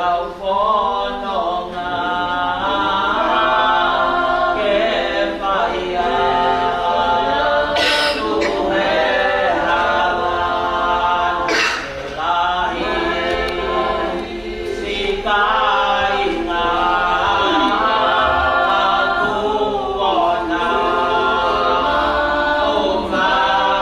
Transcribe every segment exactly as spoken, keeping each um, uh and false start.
Au fononga ke fai atu he hala lahi, si kāinga aku ona, ʻo mālōlō.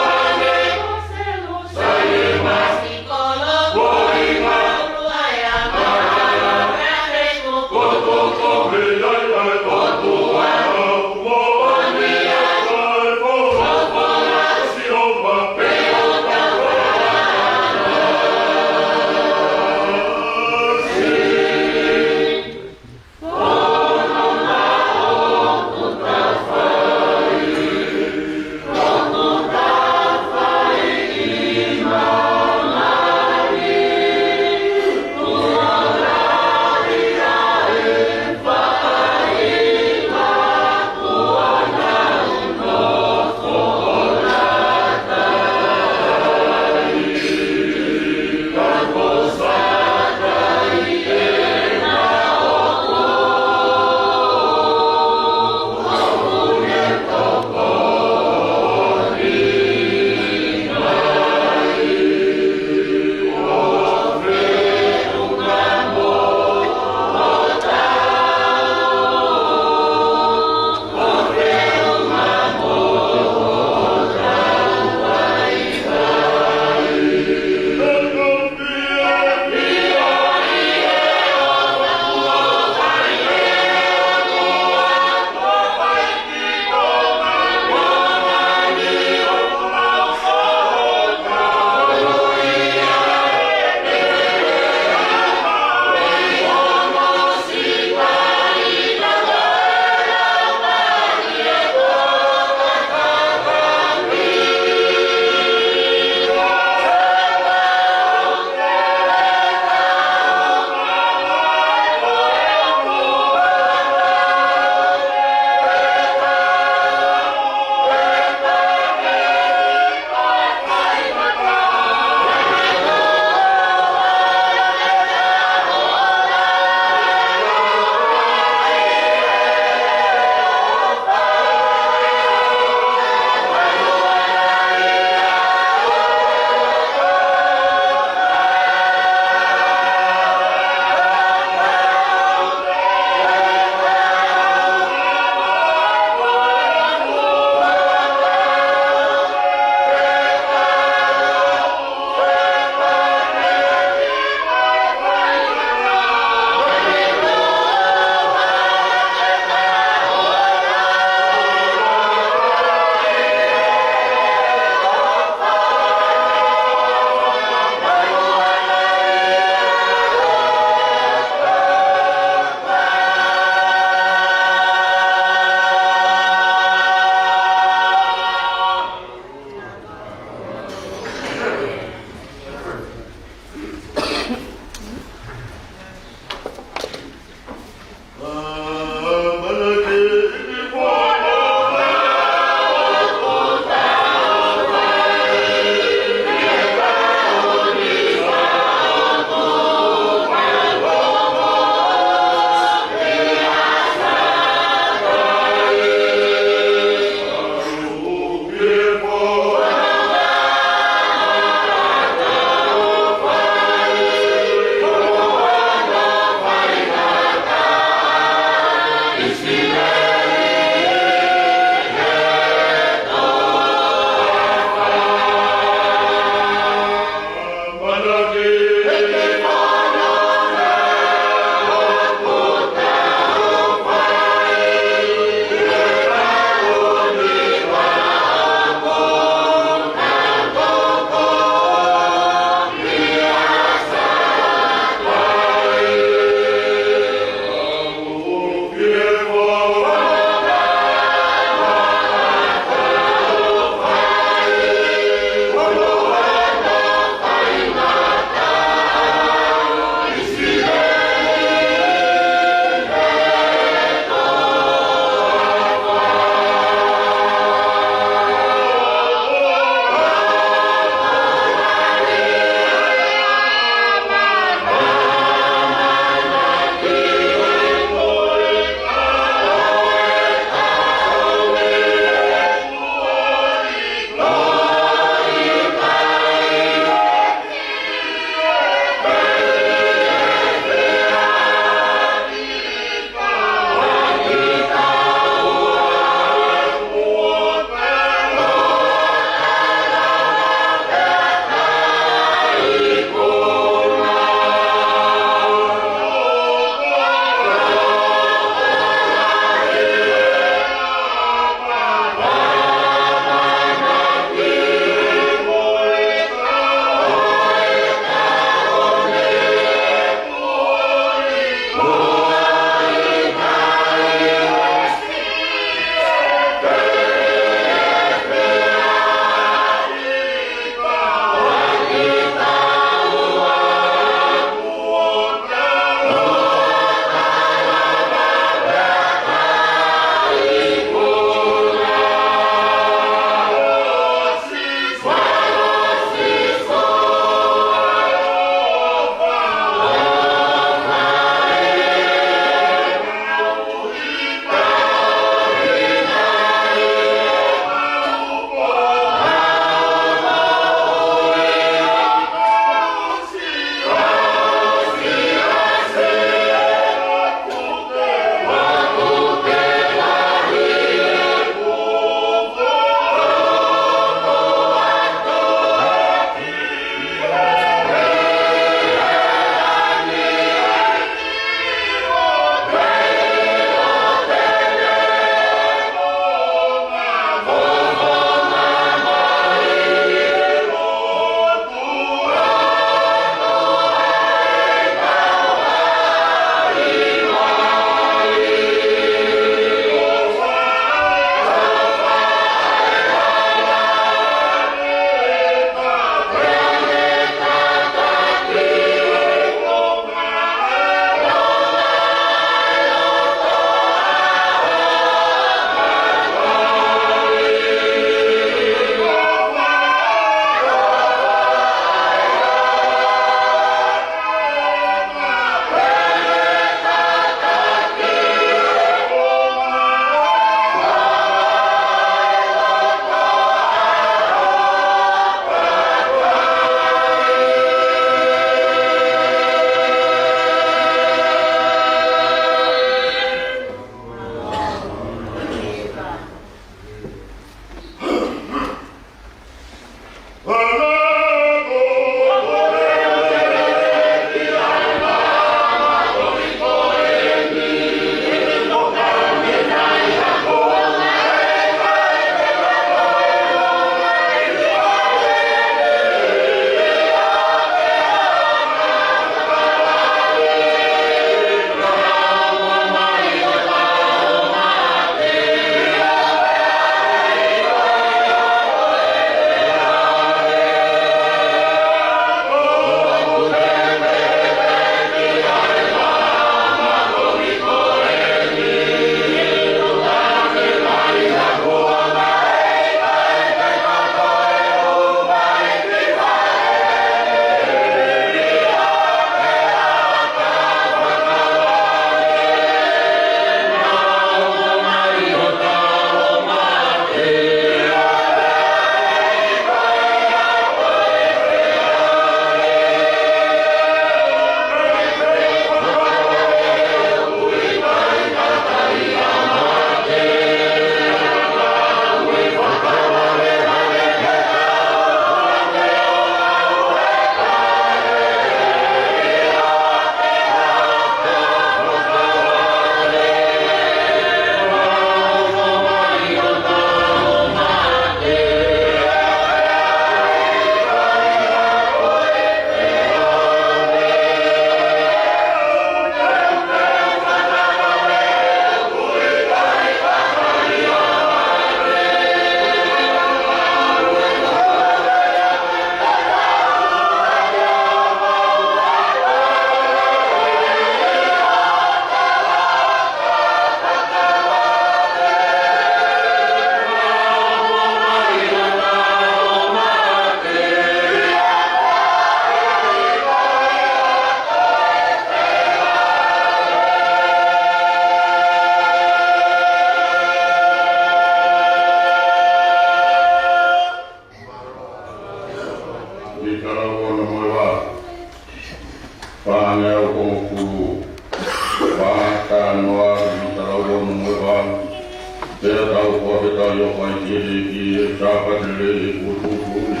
Pea tau fakafetaʻi ʻo fai ki he ʻEiki ʻi he Sāpate lelei kuo tuʻutuʻuni.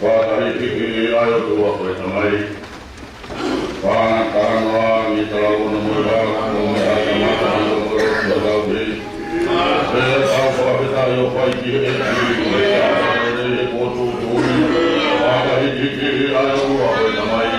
Fakahīkihiki ʻa e ʻOtua ko e Tamai. Fakatalanoaʻi ʻa e talanoa mo e lau, mo e ʻai kamata ʻi he ʻOtua ko e Tamai. Pea tau fakafetaʻi ʻo fai ki he ʻEiki ʻi he Sāpate lelei kuo tuʻutuʻuni. Fakahīkihiki ʻa e ʻOtua ko e Tamai.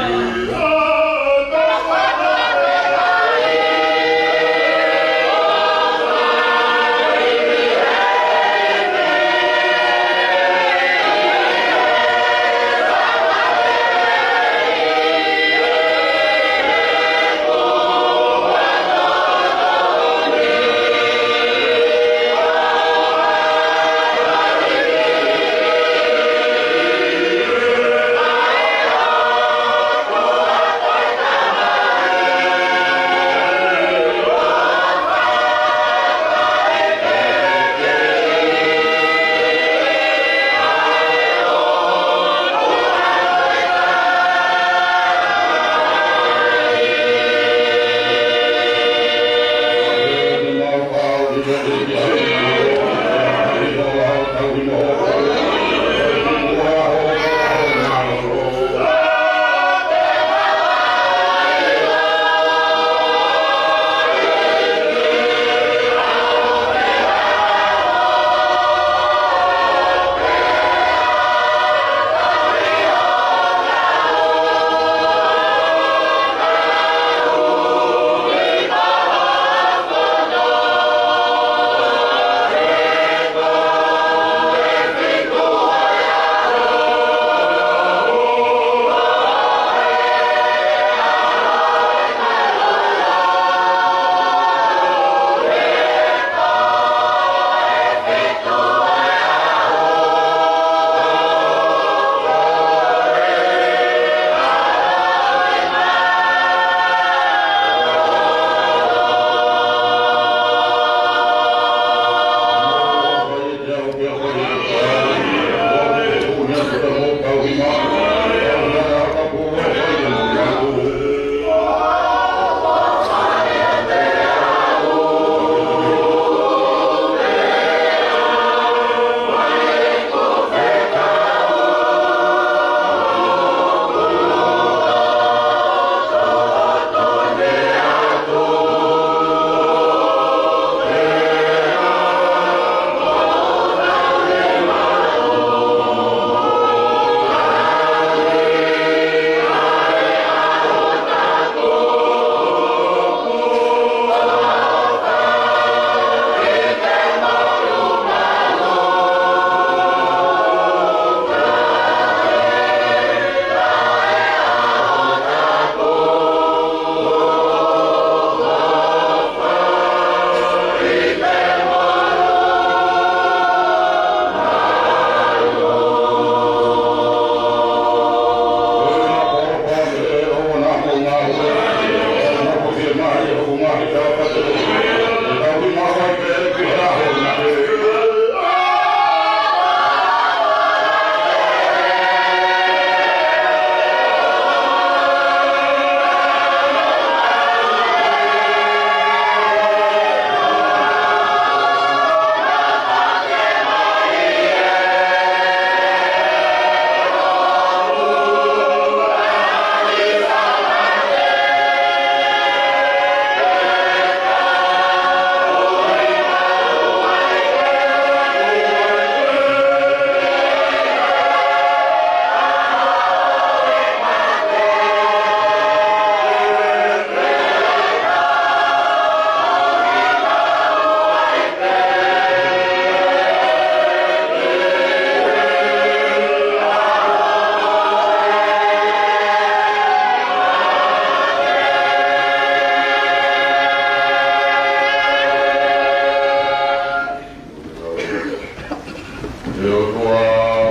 ʻE ʻOtua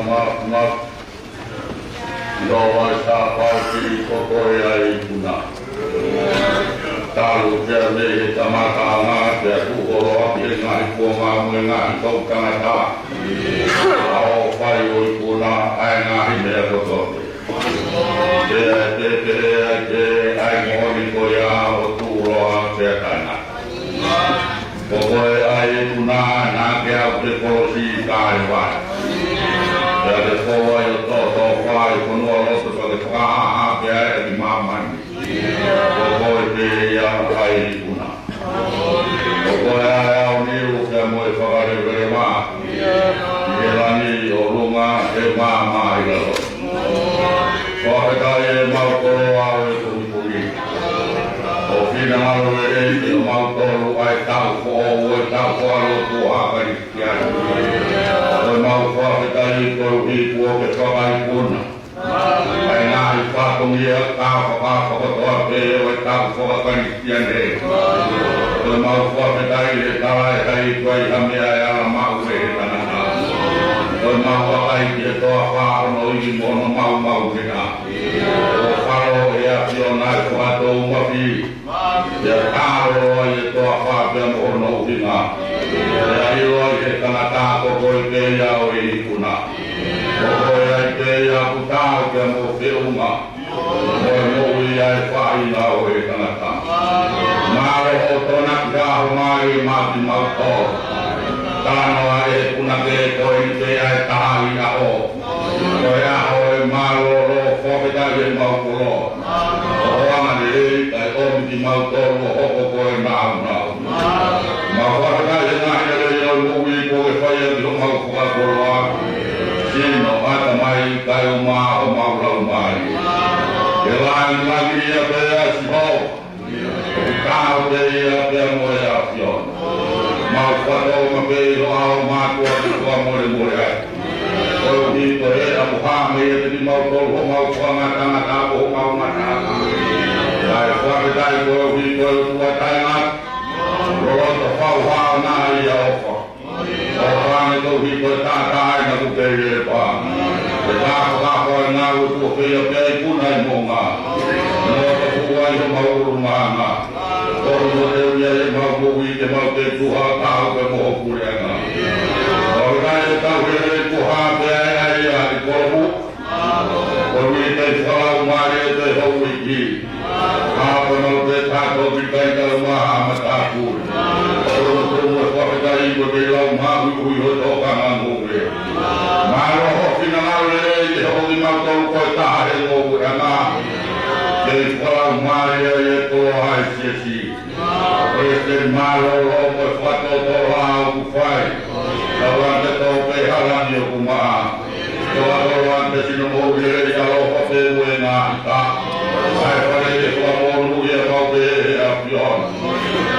Māfimafi, ʻi hoʻo ʻai Sāpaoti ko koe ʻa e ikuna. Talu pea mei he kamataʻanga pea tuʻu holo ʻaki ʻe he ngaahi kuonga mo e ngaahi toʻutangata, ʻa hoʻo fai ʻo ikuna ʻa e ngaahi meʻa kotoa pē. Pea ʻe teteʻe ai pē ʻa e moʻoni ko ia ʻo tuʻuloa pea taʻengata. Ko koe ʻa e ikuna Māmā ʻi lalo. Fakafetaʻi ʻemau koloa ʻo e pongipongi. ʻOku finangalo lelei kiate kimautolu ʻa e taʻu foʻou, ʻa e taʻu fakalotu ʻa e Kalisitiane. ʻOku mau fakafetaʻi koeʻuhi kuo ke fakaikuna ʻa e ngaahi fatongia fakafokifā kotoa pē ʻo e taʻu faka-Kalisitiane. ʻOku mau fakafetaʻi he talaʻehai ʻoku ʻikai ha meʻa ʻe ala maʻu ʻe he tangata. ʻOku mau vakai ki he toafa hono ivi mo hono maumauʻanga. ʻOku falo ʻe he ʻAfiona ʻa e fatongia mafi. Pea talo ʻa e toafa pea mo hono ʻuhinga. Pea ʻiloʻi ʻe he tangata ko koe pē ia ʻoku ikuna. Ko koe ai pē ia ʻoku taau pea mo feʻunga. Ko e moʻui ʻa e faʻahinga ʻo e tangata. Mālō hoʻo tokonaki ʻa homai maʻa kimautolu. Talanoa ʻe he punake ko eni pē ʻa e taha ʻi he ʻaho. Ko e ʻaho ʻo e mālōlō, fakafetaʻi ʻemau koloa. ʻO anga lelei kae ʻomi kimautolu ʻo hoko ko e nāunau. Mau fakafetaʻi he ngaahi lelei ʻo e moʻui kuo ke fai ʻaki homau fakakoloa. Sino, ʻatamai, kae ʻumaʻā homau laumālie. Ke langilangiʻia pē ʻa Sihova. ʻOku taau pē ia pea mo e ʻAfiona. Mau fakatōmapeʻe ʻi ho ʻao mātuʻa ke fakamolemole ai. Koeʻuhi ko e ʻalu hā mai ʻiate kimautolu homau fakangatangata mo homau ngataʻanga. Kae fakafetaʻi koeʻuhi ko e ʻOtua taʻengata. Loloto fau hao na ia ʻofa. ʻOfa ange koeʻuhi ko e taʻataʻa ʻena kuo pehē pā. Ke tāfakafa ʻa e ngāue kuo fai pea ikuna ʻi moʻunga. Noa ka fuʻu ai homau ʻulungaanga. Tonu mo teu ia ʻi heʻemau moʻui ke mau kei tuha taau pē mo ho puleʻanga. ʻOku ʻikai ke tau hele kuo hā pē ʻa e ʻai ʻa e kolomu. Ko e uike fakalaumālie pē ho uike. Hā pē mau pē tātou ki kai kau maha matāpule. Tonu tonu e fakafetaʻi ko e kei lau mahuʻi ho tokanga ngoue. Mālō hoʻo finangalo lelei ke hoko kimautolu ko e taha he ngoueʻanga. Kei fakalaumālie ʻa e koloa ʻa e siasi. Palesiteni mālōlō mo e fakatotolo ʻoku fai. Tau ante tō pē hala ni ʻoku maʻa. Tau ante sino moʻui lelei ʻaloʻofa pē mo e ngaahi taʻu. ʻA e fale ke fakamonūʻia mau pē ʻe he ʻAfiona.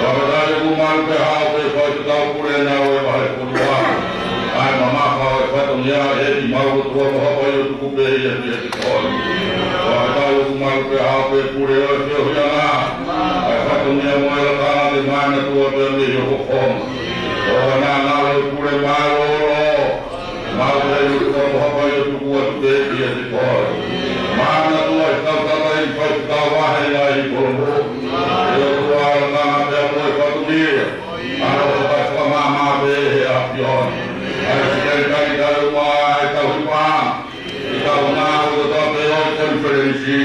Fakafetaʻi ʻoku malu pē haʻo pē faifekau pule naʻa ʻo e vahefonua. ʻA e mamafa ʻo e fatongia ʻe ʻi mau ʻOtua mo Haʻapai ʻo tuku pē ia kiate koe. Fakafetaʻi ʻoku malu pē haʻo pē pule ʻo e feohiʻanga. ʻA e fatongia mo e lakanga ke manatua pē mei ho fofonga. ʻOua naʻa ngalo e pule mālōlō. Mau pē ʻOtua mo Haʻapai ʻo tuku atu pē kiate koe. Manatua ʻi he kau tamaiki faifekau ʻa e ngaahi kolomu. ʻE ʻOtua, lakanga pea mo e fatongia. ʻAlo fakafakamāmā pē ʻe he ʻAfiona. ʻA e sikelikali kae ʻumaʻā e tauhi paʻanga. ʻI he kau ngāue kotoa pē ʻo e konifelenisi.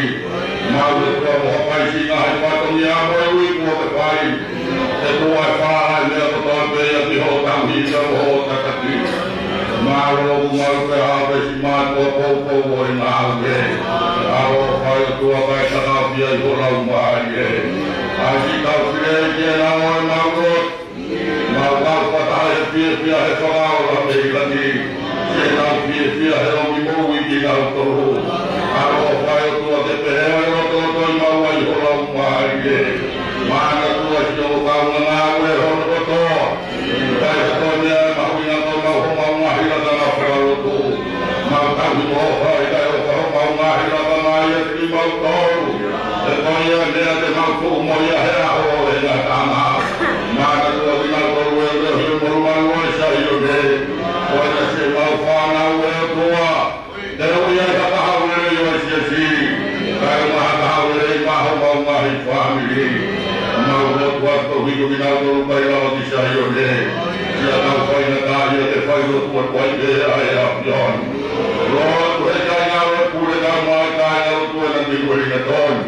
Mau ʻOtua mo Haʻapai siʻi ngaahi fatongia mo e ui kuo ke fai. ʻE ʻOtua, ʻe falala ʻa e meʻa kotoa pē ia ki hoʻo tauhi mo hoʻo tataki. Mālō ʻoku malu pē haʻo pē siʻi mātuʻa poupou ʻo e ngāue. ʻAlo fai ʻOtua kae takafi ai ho laumālie. ʻAi siʻi kau filei ke nau ʻo e mau lotu. Mau kau fakataha he fiefia he fakaola mei langi. Siʻenau fiefia he ʻomi moʻui kinautolu. ʻAlo fai ʻOtua ke pehē ʻa e lotoloto ʻi mau ai ho laumālie. Manatua siʻo kau ngāue hono kotoa. Kae ʻoua naʻa mahuʻinga ko mau homau ngaahi lakanga fakalotu. Mau tauhi mo fai kae ʻoua homau ngaahi lakanga ia kimautolu. He ko ia meʻa te mau tuʻu mo ia he ʻaho ʻo e ngataʻanga. Manatua kinautolu ʻe ʻElohimi mo Luma ʻo Saione. Ko ia siʻemau fānau ʻe ʻOtua. Te u ia ʻi ha kahaʻu lelei ʻo e siasi. Kae ʻumaʻā ha kahaʻu lelei maʻa homau ngaahi fāmili. Mau lotu atu koeʻuhi ko kinautolu kae lava ki Saione. Siʻa kau faingataʻaʻia ke fai lotu atu ai pē ʻa e ʻAfiona. Lotu he kāinga ʻo e pule kae ʻumaʻā e kāinga ʻo e tuʻunga ni ko e ringatoni.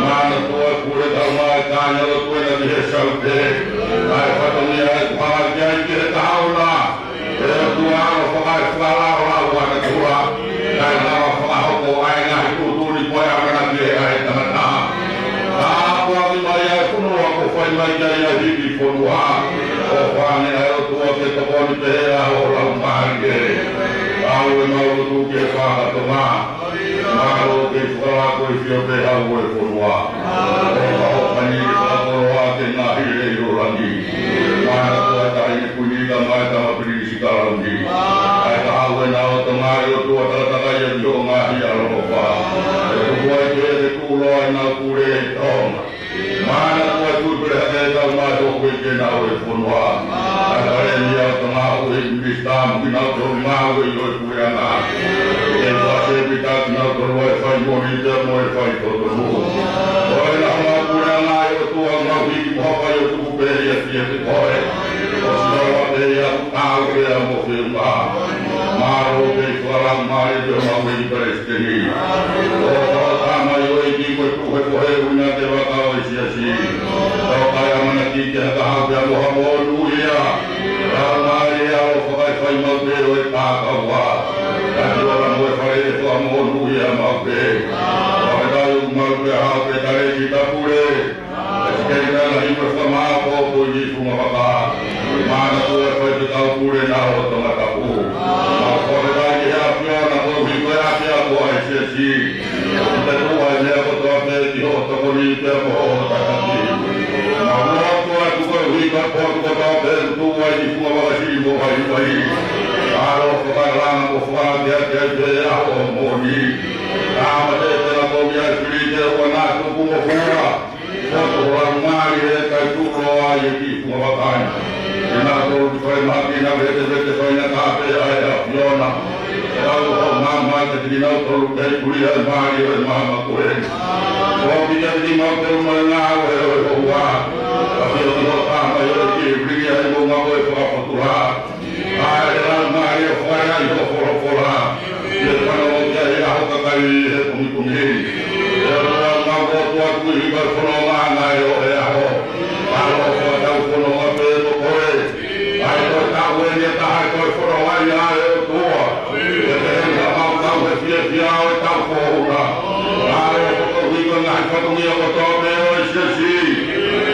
Manatua e pule kae ʻumaʻā e kāinga ʻo e tuʻunga ni he saute. ʻA e fatongia ʻe kuhanga ki ai ki he kahaʻu na. ʻE ʻOtua, ʻalu fakaefalala ʻo lau ʻa e natura. Kae lava fakahoko ʻa e ngaahi tuʻutuʻuni ko e ʻamanaki ʻa e tangata. Tāpuaki mai ʻa e fonua kuo fai mai ki ai ʻa e hiki fonua. ʻOfa ange ʻa e ʻOtua ke tokoni pehē ʻa ho laumālie. ʻAlu ʻemau Lotu ki he kāinga Tonga. Mālō ke fakalaka e fiefia ʻo e fonua. ʻO ka ʻoku ʻi ai ha fakakoloa ki he ngaahi lelei ʻo langi. Manatuʻi ʻa e Taʻahine Kuini, kae ʻumaʻā e Tama Pilinisi Kalauni. ʻA e kahaʻu ʻo e nau ʻo Tonga, ʻe ʻOtua, takatakai ʻaki hoʻo ngaahi ʻaloʻofa. ʻE tuku ai ki he tuʻuloa ʻenau pule ʻi Tonga. Manatuʻi ʻa e Tuʻi Pelehake kae ʻumaʻā e houʻeiki ʻenau ʻo e fonua. ʻA e Palēmia ʻo Tonga, ʻa e Minisitā mo kinautolu ngāue ʻi he puleʻanga. Ke fakasepi ʻa kinautolu ʻa e fai moʻoni pea mo e fai totonu. Ko e ngaahi puleʻanga ʻe ʻOtua, ngaahi hiki mo hapai ʻo tuku pē ia kiate koe. ʻOsi lava pē ia ʻoku tau pea mo feʻunga. Mālō ke fakalaka mai pea mo e Palesiteni. ʻO ka ʻoku mai ʻo e ki ko e tuʻu he ko he ʻuhinga ke vaka ʻo e siasi. Tau kai ʻamanaki ke haka hau pea mo ha monūʻia. Laumālie ʻaloʻofa, fai maʻu pē ʻo e kākau. Ka tiola mo e fale ʻe fakamonūʻia maʻu pē. Fakatau maʻu pē ha pē tale ki ta pule. Ke kei kala i mo e fakamāʻopoʻopo ʻi he funga vaka. Manatuʻi ʻa e faifekau pule na ʻo Tongatapu. Mau fakafetaʻi ki he ʻAfiona koeʻuhi ko e ʻapiako ʻa e siasi. Ke tuʻu ʻa e meʻa kotoa pē ki hoʻo tokoni pea mo hoʻo tataki. Mau lotu atu koeʻuhi ko e potu kotoa pē ʻoku tuʻu ai ʻi he funga vaka siʻi mo vaivai. ʻAloʻofa, fakalanga mo fakaakeake ai pē ʻa hoʻo moʻoni. Tāmateʻi pē ʻa e kovi ʻa e fili ke ʻoua naʻa tupu mo fua. Ko hoʻo Laumālie ʻe kai tuʻuloa ʻi he kiʻi funga vaka ni. Kinautolu ki falemahaki, naʻa vetevete faingataʻa pē ʻa e ʻAfiona. Kau hoʻo maama kiate kinautolu kei puli ʻa e mālie ʻo e maama ko eni. Ko kiate kimautolu mo e ngāue ʻo e houa. Ka fio ki hoʻo tamaioʻeiki ʻi Vilinia ʻi he moʻunga ko e fakapotula. ʻA e Laumālie ʻo fai ai hoʻo folofola. ʻI he fanongo ki ai ʻa ho kakai he pongipongi ni. ʻE ʻOtua, mau lotu atu ʻi he fononga ʻa e ʻaho. ʻAloʻofa, tau fononga pē mo koe. ʻA e ko e taʻu eni ʻe taha ʻe ko e fononga ia ʻe ʻOtua. ʻE te heni ha mau kau he fiefia ʻo e taʻu foʻou na. ʻAloʻofa, koeʻuhi ko e ngaahi fatongia kotoa pē ʻo e siasi.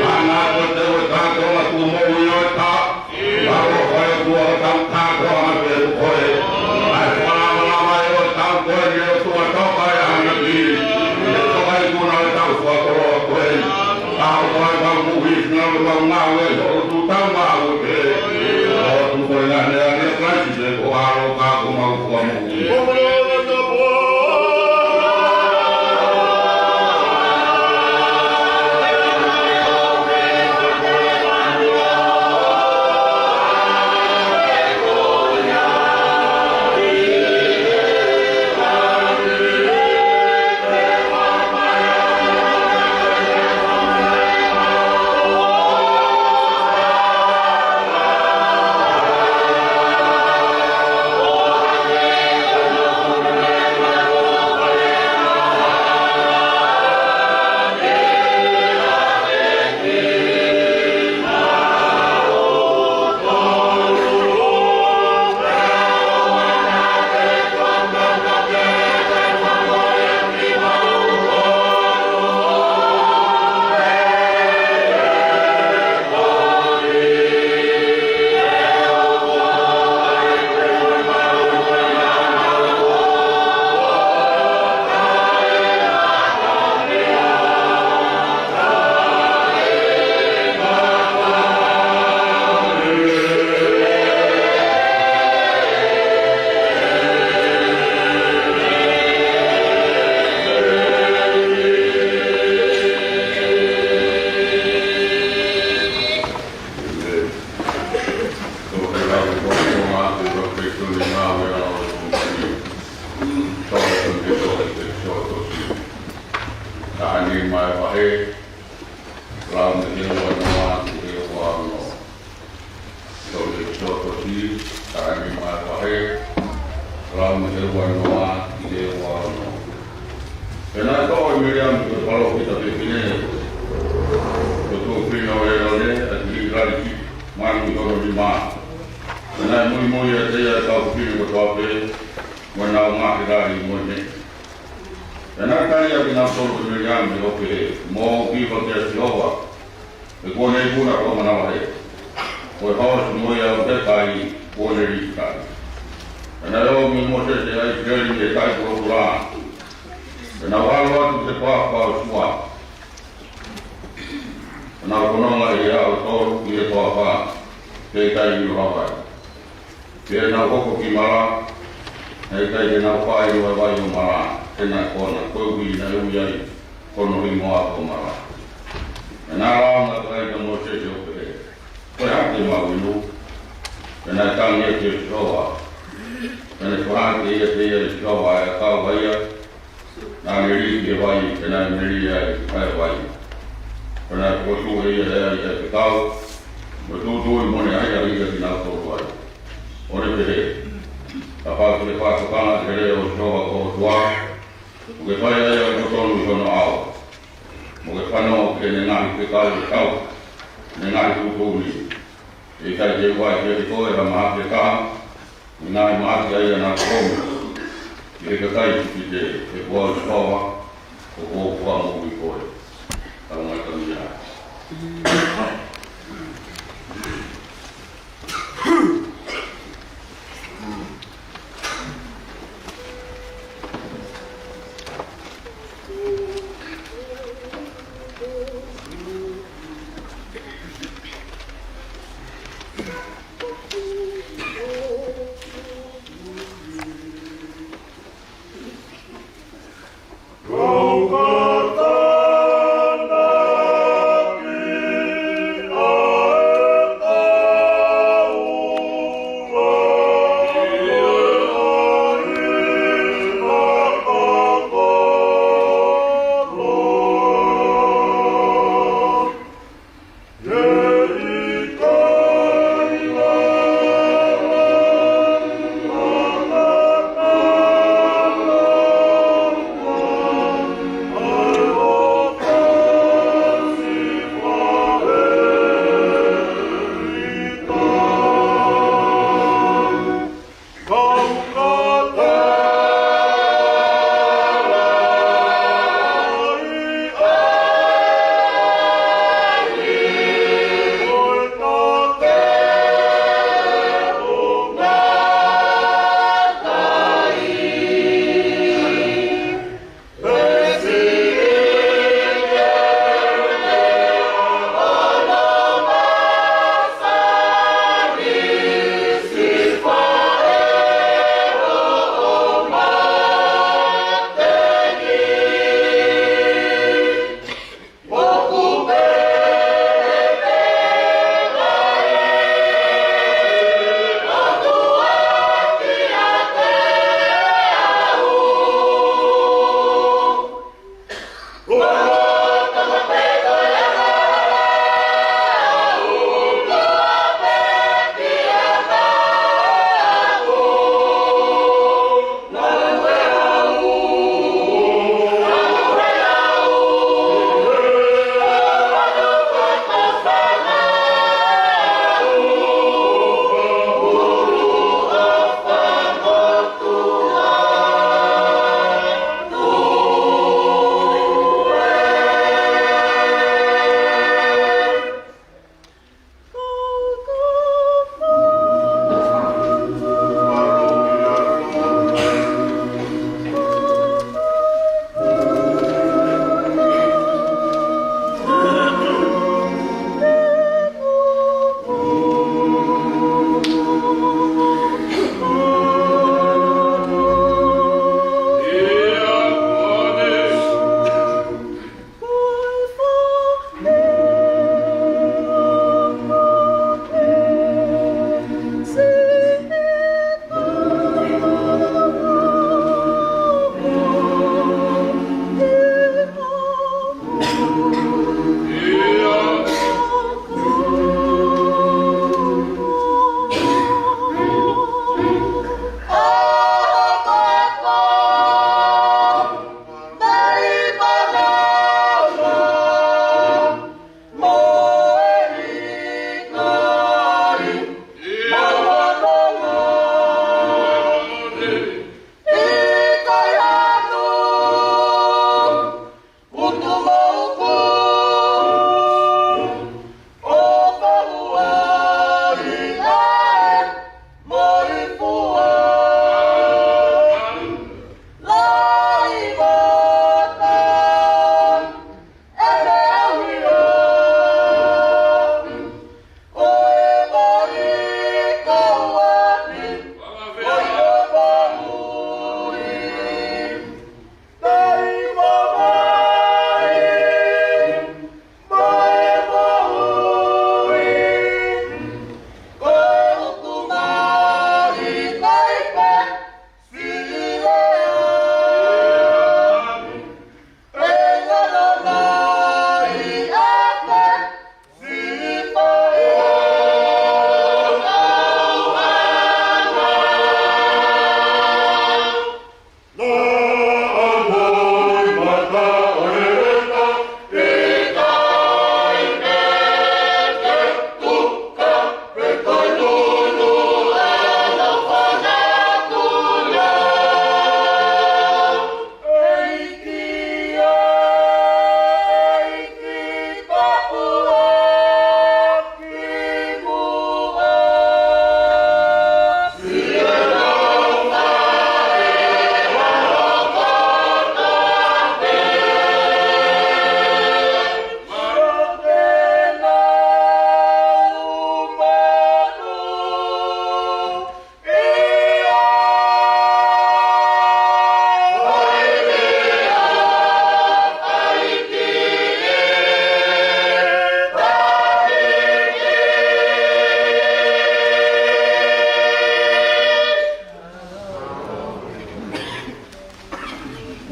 ʻAna ko e teu ʻe kātoa atu moʻui ʻo e taʻu. ʻAloʻofa ʻe ʻOtua, tau kātoa ʻa e pē ʻo koe. ʻA e fakalamalama ʻo e taʻu ko eni ʻe ʻOtua, toka ʻa e ʻamanaki. ʻE toka ikuna ʻo e taʻu fakakoloa ko eni. ʻAloʻofa ʻe mau moʻui, finangalo mau ngāue, ʻo tuʻu tau ngāue pē. ʻO tuʻu ko e ngaahi meʻa ni ʻa Kalaisi pē ko e ʻAlo ka ko homau Fakamoʻui. Taha nima ʻe vahe, lau mei he ua noa ki he ua ono. Tau ʻEkisoto, taha nima ʻe vahe, lau mei he ua noa ki he ua ono. Pea naʻe toʻo ʻe Miliami ko e palōfita fefine, ko e tuofefine ʻo ʻĒlone, ʻa e kiʻi lali sipi manu ʻi hono nima. Pea naʻe muimui ʻiate ia ʻa e kau fefine kotoa pē, mo ʻenau ngaahi lali mo e meʻa. Pea naʻe tali ʻe kinautolu kia Miliami ʻo pehē, Mou hiva kia Sihova, he kuo ne ikuna hoʻo manavahē. Ko e hoosi mo ia ʻoku hekai, kuo ne liʻaki. Pea naʻe ō mo Mōsese ʻa ʻIsileli mei he kai pulopula, pea nau ʻalu atu ki he toafa ʻo Sua. Pea nau fononga ʻi he ʻaho ʻe tolu ʻi he toafa, pea ʻikai ʻilo ha vai. Pea nau hoko ki Mala, naʻe ʻikai te nau fai ʻilo ha vai ʻo Mala, he naʻe kona, koeʻuhi naʻe ui ai ko hono hingoa ko Mala. Pea naʻe lea ʻa e ʻOtua kia Mōsese ʻo pehē, Ko e hā te mau inu? Pea naʻe tangi ia kia Sihova. Pea naʻe fakahā kiate ia ʻe Sihova ʻa e ʻakau ʻa ia naʻa ne lī ki he vai, pea naʻe melie ai ʻa e vai. Pea naʻe fokotuʻu ʻe ia ʻa e ʻapi ʻo e fekau, mo e tūtuuʻi mo ne ʻahiʻahiʻi kinautolu ai, ʻo ne pehē, Kapau te ke fakatokanga ki he leʻo ʻo Sihova ko ho ʻOtua, mo ke fai ʻa ia ʻoku totonu ʻi hono ʻao, mo ke fanongo ki heʻene ngaahi fekau, ʻene ngaahi tuʻutuʻuni, ʻe ʻikai te u ʻai kiate koe ha mahaki ʻe taha ʻi he ngaahi mahaki ʻa ia naʻa ku ʻomi ki he kakai ʻIsipite, he ko au Sihova, ʻoku ou fakamoʻui koe. Tau ngata mei ai.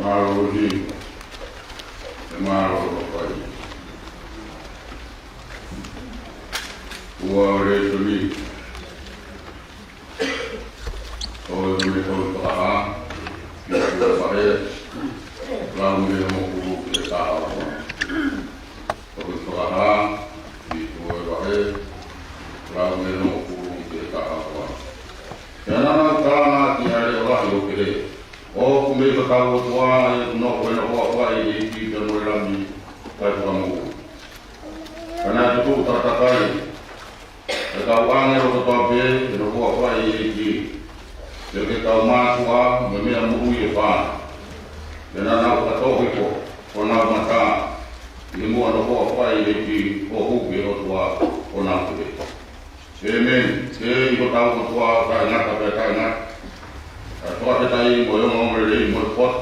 Mālō ʻEiki, ʻe mālō ʻEiki. Ua o lēsoni ʻo e tohi Fakahā, ki he vahe, lau mei hono hongofulu ki he taha ua. Tohi Fakahā, ki he vahe, lau mei hono hongofulu ki he taha ua. Pea naʻa nau kalanga ki he leʻo lahi ʻo pehē, ʻOku mei fakaʻau ʻOtua ʻa ia ʻoku nofo ʻi hono huafa ʻa e ʻEiki pea mo e Lami, kae fakamoʻui. Pea naʻe tutuʻu takatakai ʻa e kau ʻāngelo kotoa pē ʻi hono huafa ʻa e ʻEiki, pea ki he kau mātuʻa mo e meʻa moʻui ʻe fā. Pea naʻa nau fakatoʻo hifo honau mata ʻi muʻa hono huafa ʻa e ʻEiki, ʻo hū ki he ʻOtua, ʻo nau pehē, ʻĒmeni. Ko hotau ʻOtua ʻo taʻengata pea taʻengata, ʻa e fakafetaʻi mo e ongoongolelei mo e poto,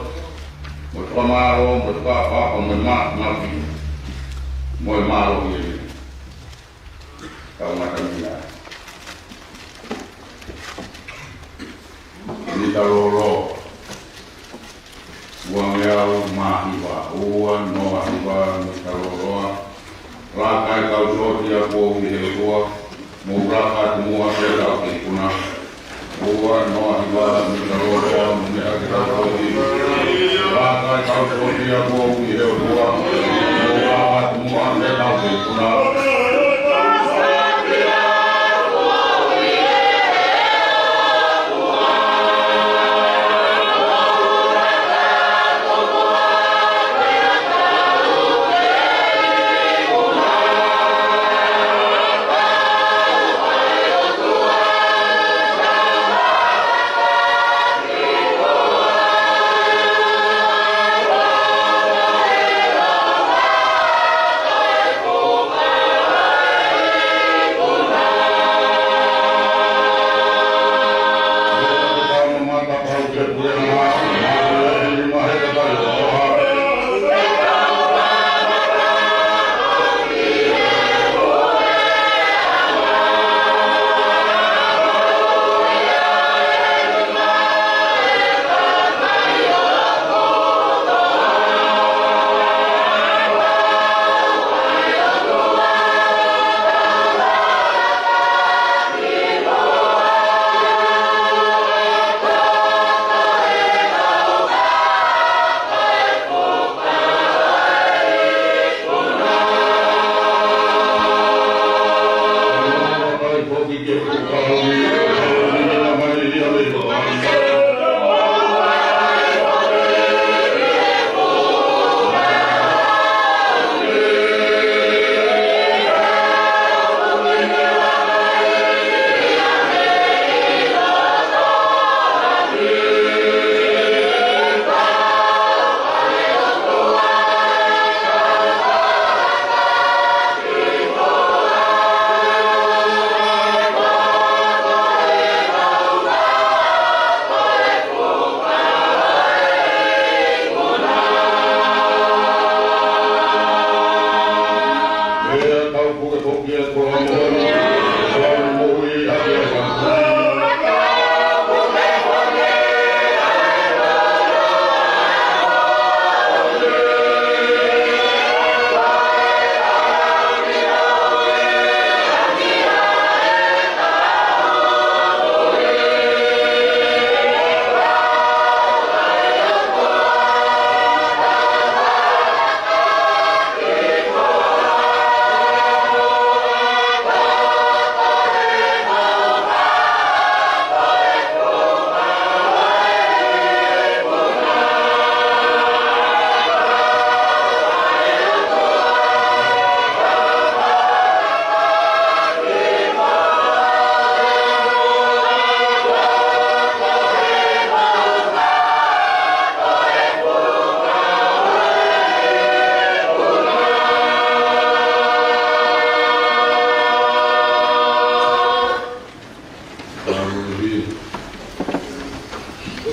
mo e fakamālō, mo e fakaʻapaʻapa, mo e māfimafi, mo e mālohi, ʻĒmeni. Tau ngata mei ai. Mita lōloa. Ua ngeau mā hiva, ua noa hiva, mita lōloa. Laka e kau sōtia kuo ui ʻe he ʻOtua, mou laka atu muʻa pea tau ke ikuna. Ua noa hiva, mita lōloa, mou meʻa ke tau kovi. Laka e kau sōtia kuo ui ʻe he ʻOtua, mou laka atu muʻa pea tau ke ikuna.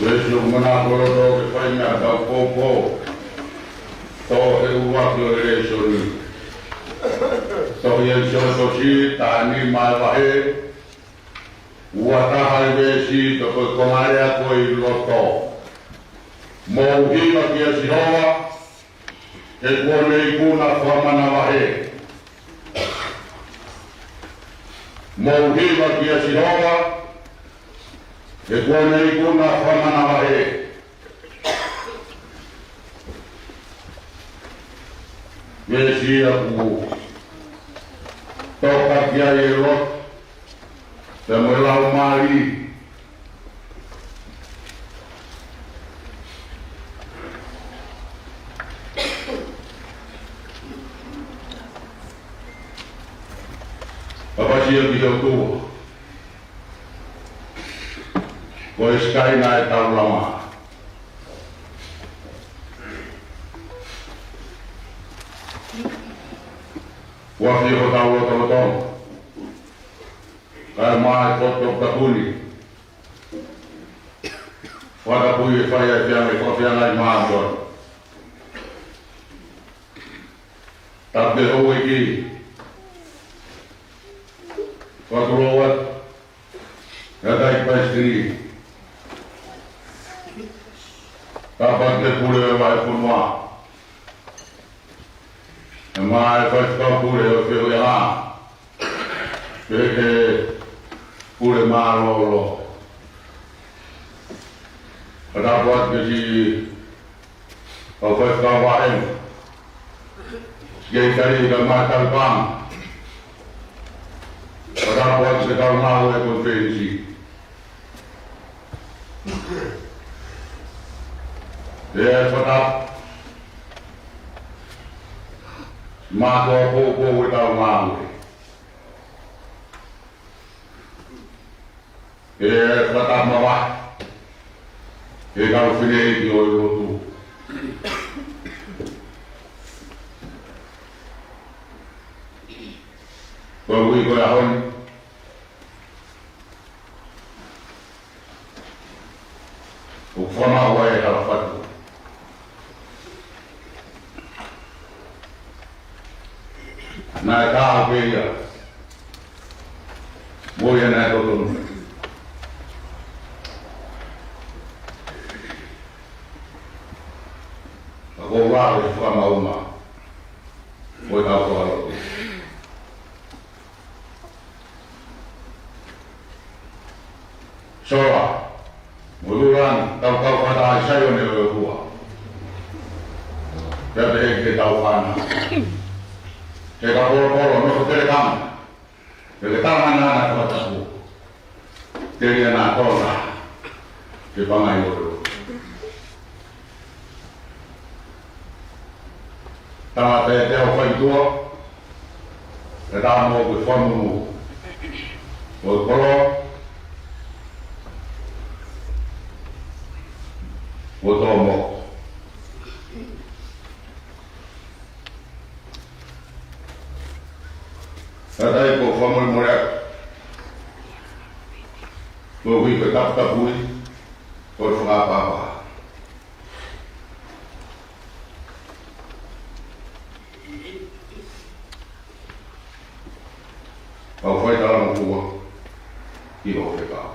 Lēsoni ʻoku manako loto ke fai mei ai ʻetau poupou. Toʻo e ʻuluaki ʻo e lēsoni. Tohi ʻa ʻEkisoto, taha nima e vahe, ua taha e veesi, pea ko e konga lea ko e ʻi loto. Mou hiva kia Sihova, he kuo ne ikuna fakamanavahē. Mou hiva kia Sihova, he kuo ne ikuna fakamanavahē. Mei Sia kuo toka ki ai e lotu, pea mo e laumālie. Papa Sia ki he ʻOtua. Ko e sikaina e taulama. Kuo fie ko taulotoloto. Kae mai ko tokatapuni. Fakatapui e fai ai fianga, ko fianga i mātou. Tapu ki he houʻeiki. Fakatulou atu. Ia tai paisitini. Tapu ki he pule ʻo e vahefonua. ʻE mai e faifekau pule ʻo e fehuʻiʻanga. Pehē ki he pule mālōlō. Fakatapu atu ki he kau faifekau vahenga. Sekelitali kae mai e talipaanga. Fakatapu atu ki he kau ngāue ʻo e konifelenisi. Pea fakatapu mātuʻa poupou ʻo e kau ngāue. Pea fakatapu makehe ki he kau fineʻeiki ʻo e lotu. Koeʻuhi ko e ʻaho ni, ʻoku fakamaʻu ai e hala fatu. Naʻe taau pē ia mo ia naʻe totonu. Ka ko e ʻuhinga ʻo e fakamaʻunga ʻo e kau fakalotu. Sola, mo Lulani, tau kau fakataha ʻi Saione ʻo e ʻOtua. Pea pehē ki he tau fānau. He ka polopolo, nofo telekanga. He ke tau mana ana fakatapu. Telia na tola. Ke pangai olo. Tangata ʻe teau fai tuʻa, ʻe tau mo ke fonu mo e kolo, mo e tō mo. Tangata ʻe ko famolemole atu. Ko e ui ko e taputapui, ko e fakapapa. Kau fai tala mo kua ki ho fekau.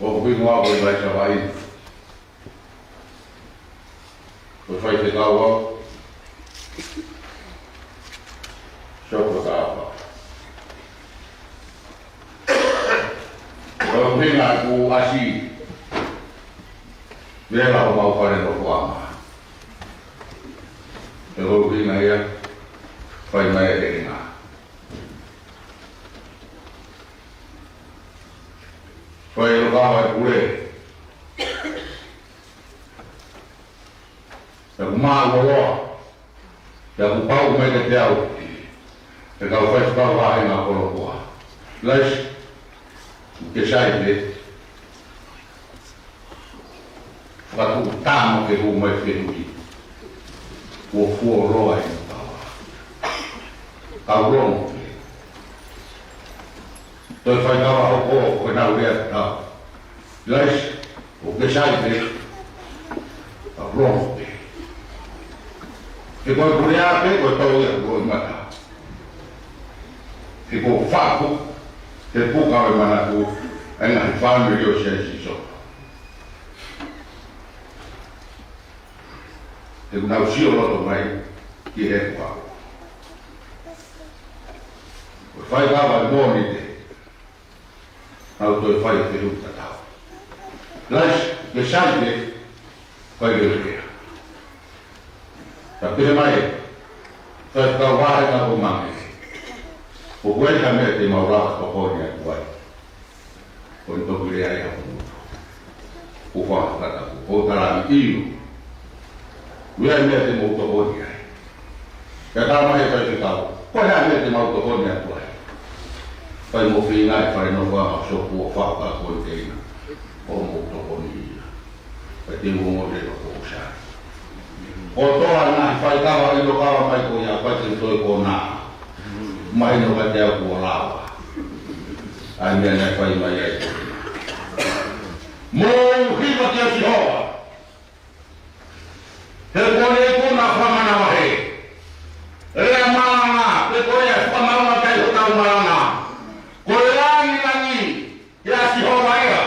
ʻOku ʻi muʻa ko e vai savai. Ko e faifekau au. Sio ko tapa. Ko e ʻuhinga ʻeku ʻasi. Vela homau fale nofoʻanga. Ko e ʻuhinga ia. Fai mai e ʻuhinga. Fai e loka mai pule. Pea ʻoku māʻuloloa. Pea ʻoku pau mai kiate au. He kau faifekau vahenga kolokoa. Laisi. Ke sai pē. Fakatuʻu tama ke hū mai fehuʻi. Kuo fuoloa e matawa. Kau longo pē. Toe fai kava hoko ko e nau lea tau. Laisi, ʻoku ke sai pē. Ka rongo pē. He ko e pulea pē, ko e tau ia ko e mata. He ko e faku. He puka ʻo e manatu ʻa e ngaahi fāmili ʻo Siaʻi Sīsū. He ʻoku nau sio loto mai ki he puka. ʻO fai kava e Mōnite, nau toe fai e fehuʻi tatau. Laisi, ke sai ke fai ke lea. Ka pehē mai, fai kau vāhenga ko mange. ʻOku ʻi ai ha meʻa te mau lava ʻo tokoni atu ai? Ko e toki lea ia ʻa Mōnite. Ko e fakakata, ko e talaange ʻio. ʻOku ʻi ai ha meʻa te mau tokoni ai? Pea tala mai ʻe he faifekau, ko e hā e meʻa te mau tokoni atu ai? Fai mo feinga e fale nofo ʻa Sopu ʻo fakakata ko e teina. ʻO mau tokoni ia. Pea te u ongoʻi leva ko e sai. ʻO toa na fai kava ʻi lo kava mai ko ia, pea te u toe ko na. Mahino ka te au kuo lava. ʻA e meʻa naʻe fai mai ai. Mou hiva kia Sihova. He kuo ne ikuna fakamanavahē. Lea malanga, pe ko ia fakamaʻunga ki ai hotau malanga. Ko e langilangi, kia Sihova ia.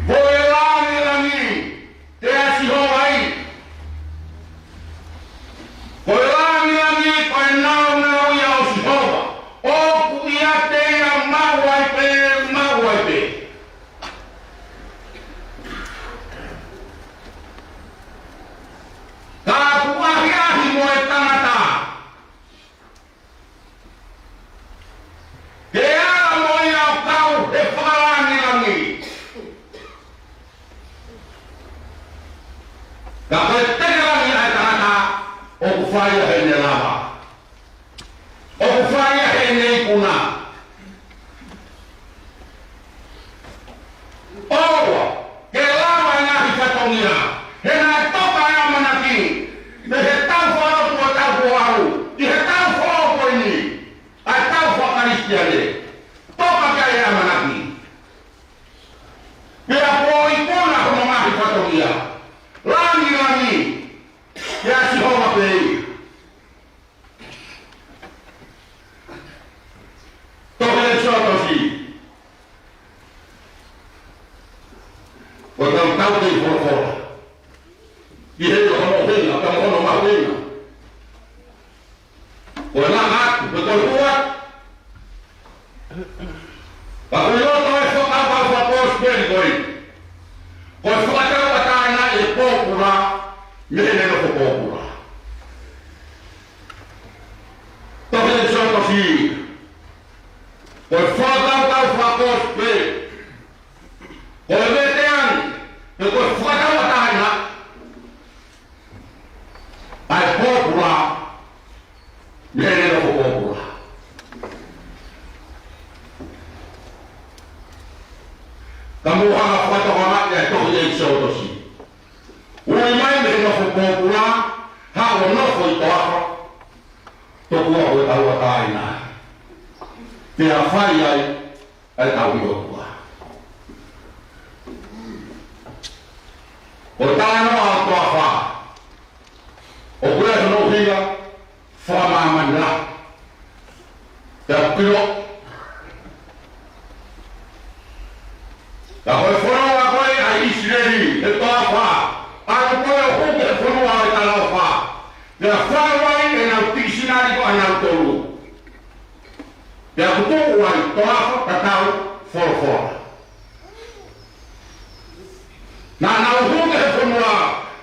Ko e langilangi, kia Sihova ia. Ko e langilangi, ko e nāunau ia ʻo Sihova. ʻOku ʻiate ia maʻu ai pē, maʻu ai pē. Ka ʻoku ʻahiʻahi mo e tangata ke ala mo ia ʻo kau he fakalangilangi. Ka ko e tekelangi ʻa e tangata, ʻoku fai ia heʻene lava. ʻOku fai ia heʻene ikuna. ʻOua, ke lava e ngaahi fatongia. He naʻe toka e ʻamanaki, mei he taʻu fā ua ʻo e taʻu ʻo aʻu ki he taʻu fā ua ko eni, ʻa e taʻu faka-Kalisitiane. Toka ki ai e ʻamanaki. Pea kuo ikuna hono ngaahi fatongia. Langilangi, kia Sihova pē ia. Tohi ʻEkisoto. Ko e tau tau kei folofola. ʻI he hono ʻuhinga, ka mo hono mahuʻinga. Ko e langa atu, ko e hua. Ka ko e loto e fakakaukau fakakosipeli ko ē. Ko e fakatauʻatāina e pōpula, mei heʻene nofo pōpula. Tohi ʻEkisoto. Ko e fakakaukau fakakosipeli. Ko e veteange, pe ko e fakatauʻatāina ʻa e pōpula, mei heʻene nofo pōpula. Ka mou hanga ʻo fakatokangaʻi ʻa e tohi ʻEkisoto. Ui mai mei he nofo pōpula, haʻu ʻo nofo ʻi toafa, tokua ko e tauʻatāina. Pea fai ai ʻa e tauhi ʻOtua. Ko e talanoa ʻo toafa, ʻoku ʻi ai hono ʻuhinga fakamāmani lahi. Pea pilo. Ka ko e fonua ko ē ʻa ʻIsileli, he toafa, ʻalu ko ē ʻo hū ki he fonua ʻo e talaʻofa. Pea fai ai ʻenau tikisinali ko ʻenau tolu. Pea kuo tuʻu ai toafa, tatau, folofola. Naʻa nau hū ki he fonua,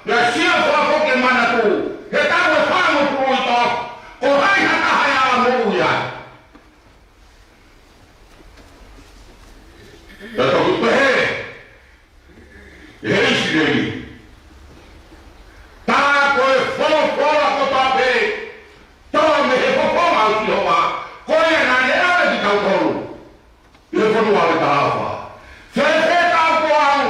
pea sio fakafoki e manatu, he taʻu ʻe fāngofulu ʻi toafa, ko hai ha taha ʻe ala moʻui ai. Pea toki pehē ʻe he ʻIsileli, tā ko e folofola kotoa pē, tō mei he fofonga ʻo Sihova, ko ia naʻa ne ʻave kitautolu ʻi he fonua ʻo e talaʻofa. Fēfē tau ko au?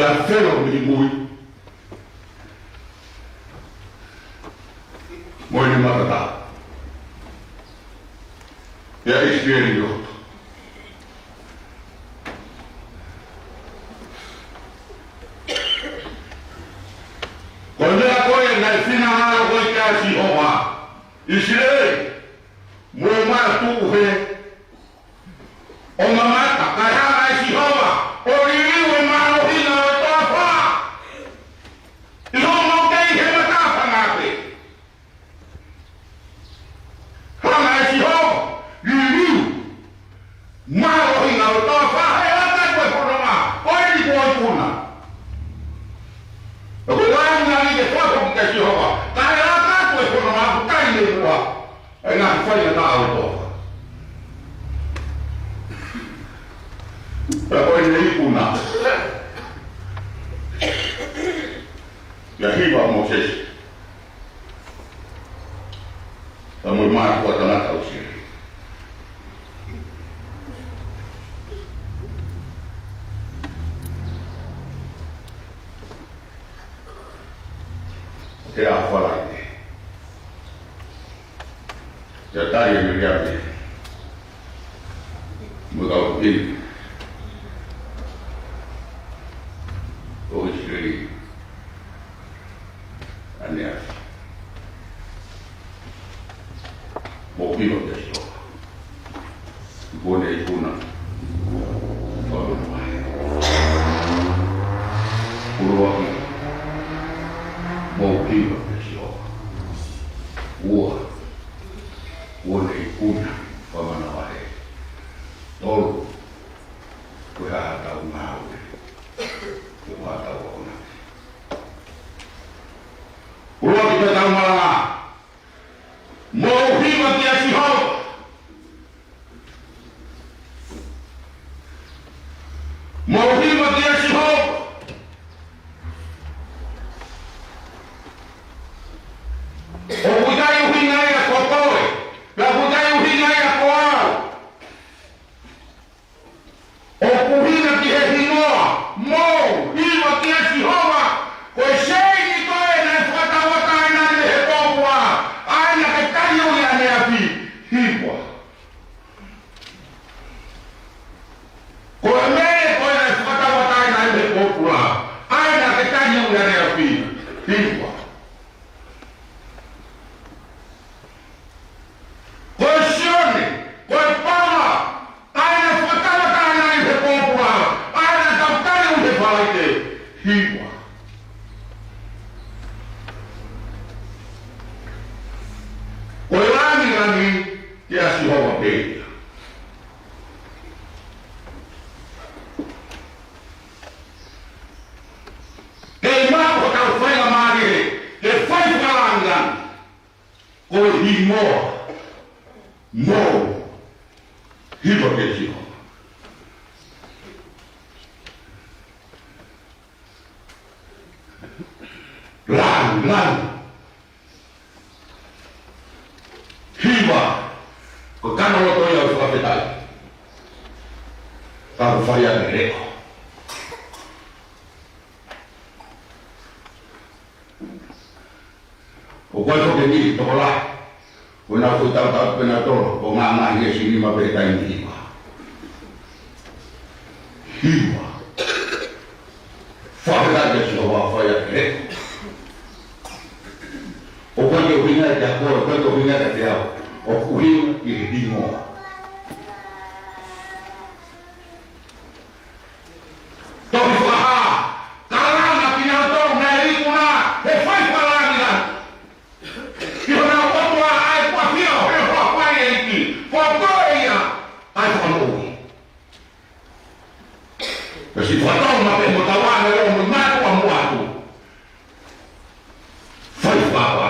ʻa e felo mei mui mo ʻene matatā. ʻIa ʻIsileli ʻi loto. Ko e meʻa ko ē naʻe finangalo ko ē kia Sihova, ʻIsileli, mou mātuʻu hē ʻo mamata, kae hanga ʻe Sihova ʻo liliu e mālohinga ʻo e toafa ʻi hoʻomou kei he matāfanga pē. Hanga ʻe Sihova ʻo liliu mālohinga ʻo e toafa, he ʻe laka atu e fononga ʻo ʻene ikuna. ʻOku ʻi ai e ngaahi ke fakafoki kia Sihova, kae laka atu e fononga ʻoku tali ʻe he ua ʻa e ngaahi faingataʻa ʻo e toafa. Pea ko ʻene ikuna ia hiva ʻo Mōsese, pea mo e mātuʻa tangata ʻo ʻIsileli. He ʻaho Falaite, ʻi he tali ʻe Miriame mo e kau pili ʻo ʻIsileli ʻaneafi, mou hiva kia Sihova, kuo ne ikuna fakamanavahē. ʻUluaki, mou hiva kia Sihova. Ua, kuo ne ikuna fakamanavahē. Tolu, ko e hā haʻatau ngāue, ko e hā haʻatau akonaki. ʻUluaki pē ʻetau malanga, mou hiva kia Sihova. Mou hiva kia Sihova. ʻOku ʻikai ʻuhinga ia ko koe, pea ʻoku ʻikai ʻuhinga ia ko au. ʻOku ʻuhinga ki he hingoa, mou hiva kia Sihova. Ko e seini ko ē naʻe fakatauʻatāinaʻi mei he pōpula, ʻa ia naʻa ke tali ʻi ʻaneafi, hiva. Ko e mele ko ē naʻe fakatauʻatāinaʻi mei he pōpula, ʻa ia naʻa ke tali ʻi ʻaneafi, hiva. Ko e sione, ko e paola, ʻa ia naʻe fakatauʻatāinaʻi he pōpula, ʻa ia naʻa tau tali ʻi he Falaite, hiva. Ko e langilangi kia Sihova pē ia. Kei maʻu hotau faingamālie ke fai fakalangilangi. Ko e hingoa, mou hiva kia Sihova. Langilangi. Hiva, ko e kano loto ia ʻo e fakafetaʻi. Ka ʻoku fai ʻaki e leʻo. ʻOku ʻi ai foki e niʻihi tokolahi, ko ʻenau foʻi tautau pē ʻenau tolo, ʻo ngāngāhi e sinima pē he taimi hiva. Hiva. Fakafetaʻi kia Sihova ʻoku fai ʻaki e leʻo. ʻOku ʻikai ke ʻuhinga ia kiate koe, ʻoku ʻikai ke ʻuhinga ia kiate au. ʻOku ʻuhinga ki he hingoa. Tohi Fakahā, kalanga kinautolu naʻe ikuna, he fai fakalangilangi. ʻI honau ʻOtua ʻa e kuo ʻafio, he ʻoku fai ʻEiki, ko koe ia ʻa e fakamoʻui. Pea siʻi fakatau maʻu pē mo tau ʻalu ʻo mo mātuʻa mo ʻatu. Fai fakaʻapaʻapa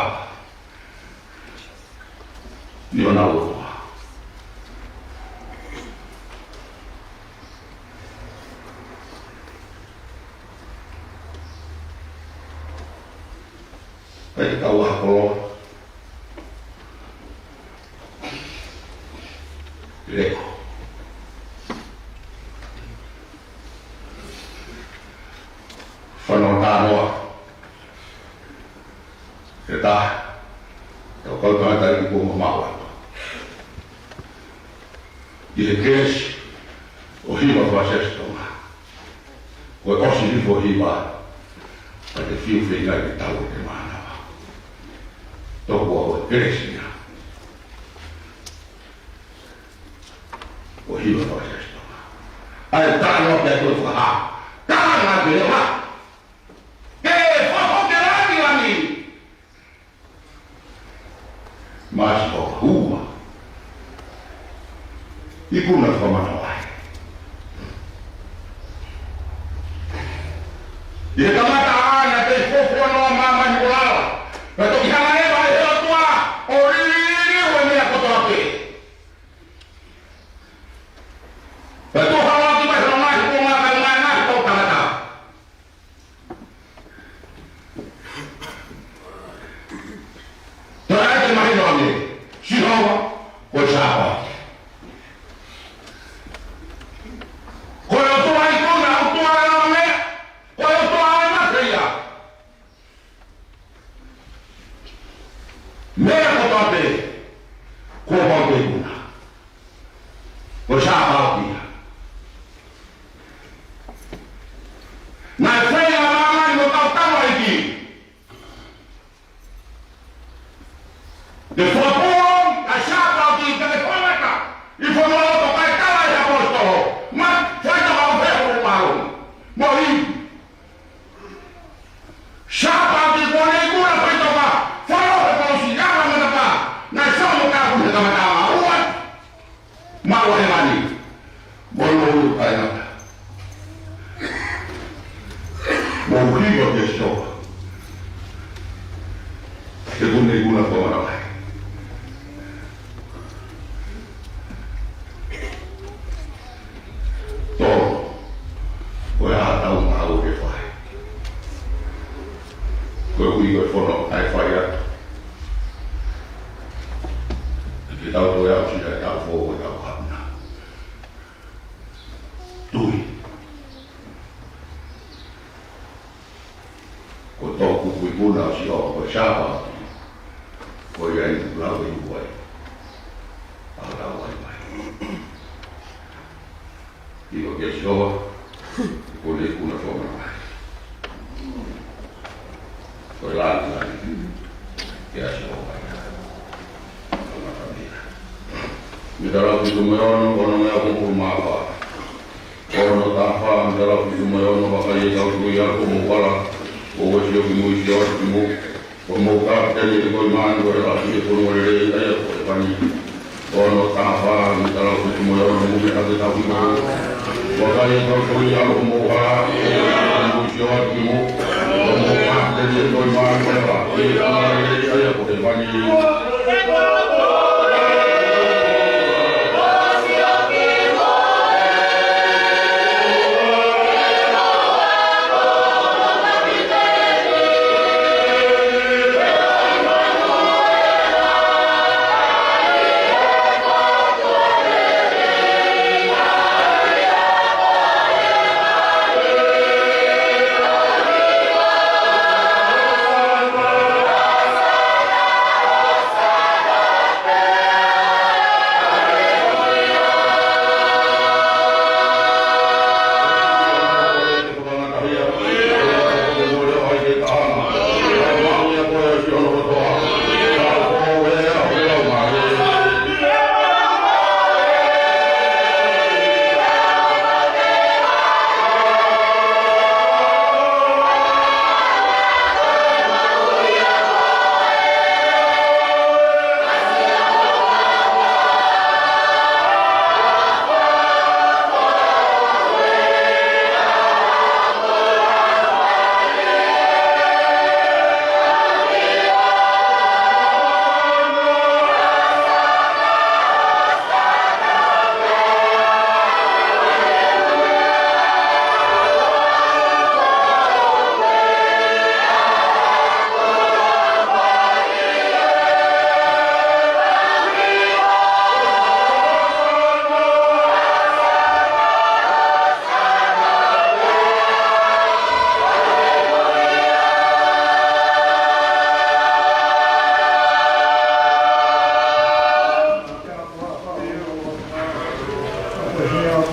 ʻi honau ʻOtua. Pea ke tau ʻaho koloa. Leʻo. Noa. Ke taha, ʻo kau tangata ʻi kuo mamaʻo ʻi he kelesi ʻo e hiva faka-Siasi Tonga. Ko e ʻosi hifo e hiva, ka te fiu feinga ke tau e mānava. Tokua ko e kelesi ia ʻo e hiva faka-Siasi Tonga. ʻAi, tano ke atu fakahā. Tano ke lewa. Ke fofo ke langilangi. Masi o hua. Ikuna fakamanavahē. ʻI he kamata ʻana te fofo noa māmani ʻo lala. Pea toki hanga leva ʻe he ʻOtua ʻo liliu e meʻa kotoa pē. Pea tuʻu halaaki mai hono ngaahi kuonga kae ngaahi ngaahi kau tangata. Tala ʻe te mahino ange, Sihova, ko e Sāpaoti. Ko e ʻOtua ikuna, ʻOtua ʻo e meʻa, ko e ʻOtua ʻo e mate ia. Meʻa kotoa pē, kuo pau ke ikuna. Ko e Sāpaoti ia. Naʻe fai ʻa māmani mo kau tamaiki. Te fakapoongi ʻa e Sāpaoti ki he tangata ʻi he fonua loto kae tala ʻe he ʻaposetolo, ma, faitoka ʻo pehē ʻo mālō. Mo i. Sāpaoti kuo ne ikuna faitoka, falo he kolosi, ala matapā, naʻe sio mo kāpuni he kamataʻanga, ua. Maʻu ʻa hēvani. Mo e moʻui taʻengata. Mo e hiva kia Sihova. He kuo ne ikuna fakamanavahē. Tolu, ko e hā ʻetau maʻu ke fai? Ko e ui ko e fono ʻa e fai atu. Ke tau toe aʻusia ʻetau fō ko ʻetau hapuna. Tui. Ko e toʻukupu ikuna ʻo Sihova ko e Sāpaoti. Ko ia ʻoku lau ʻe he ʻOtua. ʻA lau ai mai. Hiva kia Sihova, kuo ne ikuna fakamanavahē. Ko e langilangi kia Sihova ia. Ko e ngata mea. Mitalau fitu mo e ono, ono mo e hongofulu mā fā. Ono taha fā, mitalau fitu mo e ono, vakai ʻetau tui ʻa hoʻomou hala, ʻo uesia ki mui, sio atu ki muʻa. Ko hoʻomou kapiteni ʻe koi manu, ʻo e lafi ʻe fonua lelei, ʻa ia ko ʻEvani. Ono taha fā, mitalau fitu mo e ono, mou meʻa ke tau hiva. Vakai ʻetau tui ʻa hoʻomou hala, ʻo uesia ki mui, sio atu ki muʻa. Ko hoʻomou kapiteni ʻe koi manu, ʻo e lafi ʻe fonua lelei, ʻa ia ko ʻEvani.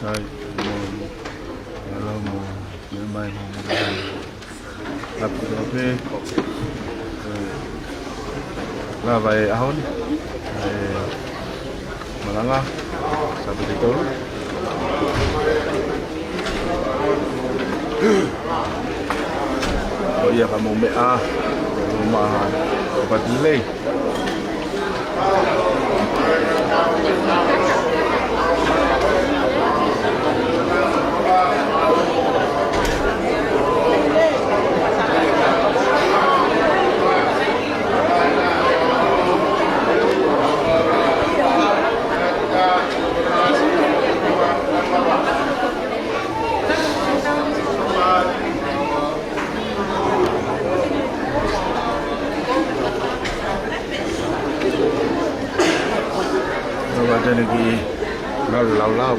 Sai, mo, mo, mo, mo, mai, mo, mo, mo. Lapu, lapu, eh, lava e ʻaho ni. Eh, malanga, Sāpate tolu. ʻO ia ka mou meʻa, mou maha, ʻo pati lei. Tene ki lau lau lau.